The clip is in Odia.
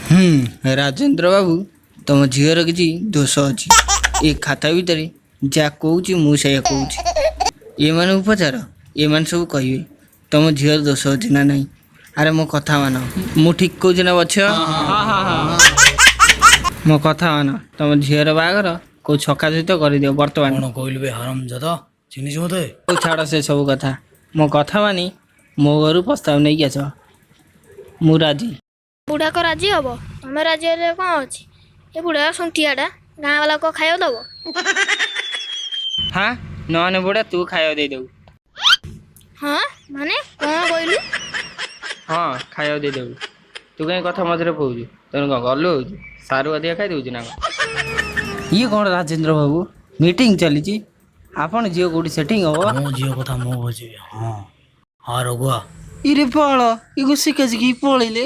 ହୁଁ ରାଜେନ୍ଦ୍ର ବାବୁ, ତମ ଝିଅର କିଛି ଦୋଷ ଅଛି। ଏ ଖାତା ଭିତରେ ଯାହା କହୁଛି, ମୁଁ ସେଇଆ କହୁଛି। ଏମାନଙ୍କୁ ପଚାର, ଏମାନେ ସବୁ କହିବେ ତମ ଝିଅର ଦୋଷ ଅଛି ନା ନାହିଁ। ଆରେ, ମୋ କଥା ମାନ। ମୁଁ ଠିକ୍ କହୁଛି ନା ବଛ? ମୋ କଥା ମାନ, ତମ ଝିଅର ବାହାଘର କୋଉ ଛକା ସହିତ କରିଦିଅ ବର୍ତ୍ତମାନ। କଣ କହିଲୁ ବେ ହାରାମ ଜାଦା? ଚିହ୍ନିଛୁ ମତେ? ହଉ, ଛାଡ଼ ସେ ସବୁ କଥା। ମୋ କଥା ମାନି ମୋ ଘରୁ ପ୍ରସ୍ତାବ ନେଇକି ଆସ, ମୁଁ ରାଜି। ବୁଢ଼ାକ ରାଜି ହବ? ତମେ ରାଜି ହେଲେ କ'ଣ ଅଛି? ଏ ବୁଢ଼ା ଶୁଣ୍ଠିଆଟା ଗାଁ ବାଲାକୁ ଖାଇବାକୁ ଦବ? ହଁ, ନହେଲେ ବୁଢ଼ା ତୁ ଖାଇବାକୁ ଦେଇଦେବୁ। ହଁ, ମାନେ କ'ଣ କହିଲୁ? ହଁ, ଖାଇବାକୁ ଦେଇଦେବୁ। ତୁ କାହିଁ କଥା ମଝିରେ କହୁଛୁ? ତେଣୁ କ'ଣ ଗଲୁ ହଉଛୁ, ସାରୁ ଅଧିକା ଖାଇଦେଉଛୁ ନା କ'ଣ? ଇଏ କ'ଣ ରାଜେନ୍ଦ୍ର ବାବୁ, ମିଟିଂ ଚାଲିଛି, ଆପଣ ଝିଅ କୋଉଠି ସେଟିଂ ହବ? ମୋ ଝିଅ କଥା ମୁଁ ବୁଝିବି। ହଁ ହଁ, ରଘୁଆ। ଇରେ ବାଳ, ଇଏ ଶିଖା ଶିଖି ପଳେଇଲେ।